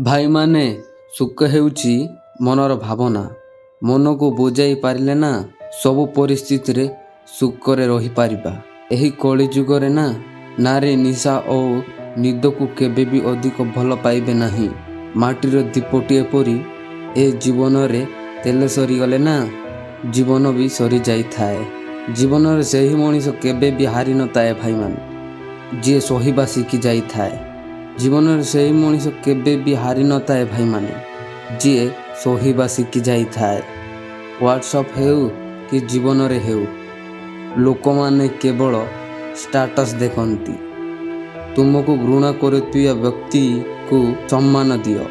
ଭାଇମାନେ, ସୁଖ ହେଉଛି ମନର ଭାବନା। ମନକୁ ବୁଝାଇ ପାରିଲେ ନା ସବୁ ପରିସ୍ଥିତିରେ ସୁଖରେ ରହିପାରିବା। ଏହି କଳିଯୁଗରେ ନା ନାରୀ ନିଶା ଓ ନିଦକୁ କେବେ ବି ଅଧିକ ଭଲ ପାଇବେ ନାହିଁ। ମାଟିର ଦୀପଟିଏ ପରି ଏ ଜୀବନରେ ତେଲ ସରିଗଲେ ନା ଜୀବନ ବି ସରିଯାଇଥାଏ। ଜୀବନରେ ସେହି ମଣିଷ କେବେ ବି ହାରିନଥାଏ ଭାଇମାନେ, ଯିଏ ସହିବା ଶିଖି ଯାଇଥାଏ। ଜୀବନରେ ସେହି ମଣିଷ କେବେ ବି ହାରିନଥାଏ ଭାଇମାନେ, ଯିଏ ସହିବା ଶିଖି ଯାଇଥାଏ। ହ୍ୱାଟ୍ସଆପ୍ ହେଉ କି ଜୀବନରେ ହେଉ, ଲୋକମାନେ କେବଳ ଷ୍ଟାଟସ୍ ଦେଖନ୍ତି। ତୁମକୁ ଘୃଣା କରୁଥିବା ବ୍ୟକ୍ତିକୁ ସମ୍ମାନ ଦିଅ,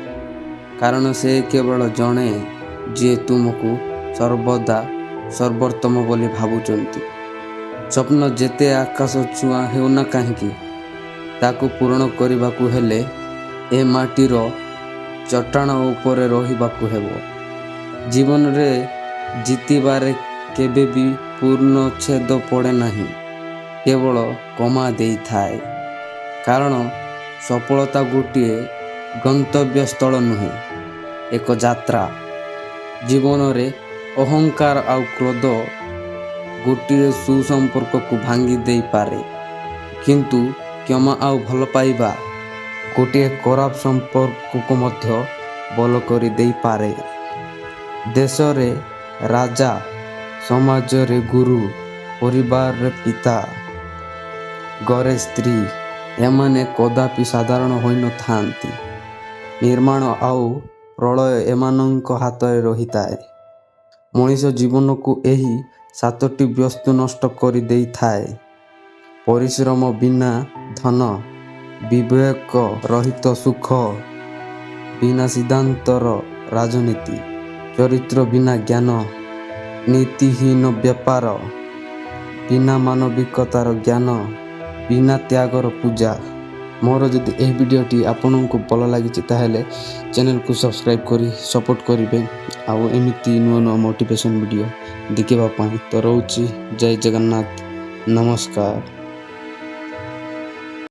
କାରଣ ସେ କେବଳ ଜଣେ ଯିଏ ତୁମକୁ ସର୍ବଦା ସର୍ବୋତ୍ତମ ବୋଲି ଭାବୁଛନ୍ତି। ସ୍ୱପ୍ନ ଯେତେ ଆକାଶ ଛୁଆଁ ହେଉନା କାହିଁକି, ତାକୁ ପୂରଣ କରିବାକୁ ହେଲେ ଏ ମାଟିର ଚଟାଣ ଉପରେ ରହିବାକୁ ହେବ। ଜୀବନରେ ଜିତିବାରେ କେବେ ବି ପୂର୍ଣ୍ଣଚ୍ଛେଦ ପଡ଼େ ନାହିଁ, କେବଳ କମା ଦେଇଥାଏ। କାରଣ ସଫଳତା ଗୋଟିଏ ଗନ୍ତବ୍ୟସ୍ଥଳ ନୁହେଁ, ଏକ ଯାତ୍ରା। ଜୀବନରେ ଅହଙ୍କାର ଆଉ କ୍ରୋଧ ଗୋଟିଏ ସୁସମ୍ପର୍କକୁ ଭାଙ୍ଗି ଦେଇପାରେ, କିନ୍ତୁ କ୍ଷମା ଆଉ ଭଲ ପାଇବା ଗୋଟିଏ ଖରାପ ସମ୍ପର୍କକୁ ମଧ୍ୟ ଭଲ କରିଦେଇପାରେ। ଦେଶରେ ରାଜା, ସମାଜରେ ଗୁରୁ, ପରିବାରରେ ପିତା, ଘରେ ସ୍ତ୍ରୀ, ଏମାନେ କଦାପି ସାଧାରଣ ହୋଇନଥାନ୍ତି। ନିର୍ମାଣ ଆଉ ପ୍ରଳୟ ଏମାନଙ୍କ ହାତରେ ରହିଥାଏ। ମଣିଷ ଜୀବନକୁ ଏହି ସାତଟି ବସ୍ତୁ ନଷ୍ଟ କରିଦେଇଥାଏ: ପରିଶ୍ରମ ବିନା ଧନ, ବିବେକ ରହିତ ସୁଖ, ବିନା ସିଦ୍ଧାନ୍ତର ରାଜନୀତି, ଚରିତ୍ର ବିନା ଜ୍ଞାନ, ନୀତିହୀନ ବ୍ୟାପାର, ବିନା ମାନବିକତାର ଜ୍ଞାନ, ବିନା ତ୍ୟାଗର ପୂଜା। ମୋର ଯଦି ଏହି ଭିଡ଼ିଓଟି ଆପଣଙ୍କୁ ଭଲ ଲାଗିଛି, ତାହେଲେ ଚ୍ୟାନେଲକୁ ସବସ୍କ୍ରାଇବ୍ କରି ସପୋର୍ଟ କରିବେ ଆଉ ଏମିତି ନୂଆ ନୂଆ ମୋଟିଭେସନ୍ ଭିଡ଼ିଓ ଦେଖିବା ପାଇଁ। ତ ରହୁଛି, ଜୟ ଜଗନ୍ନାଥ, ନମସ୍କାର।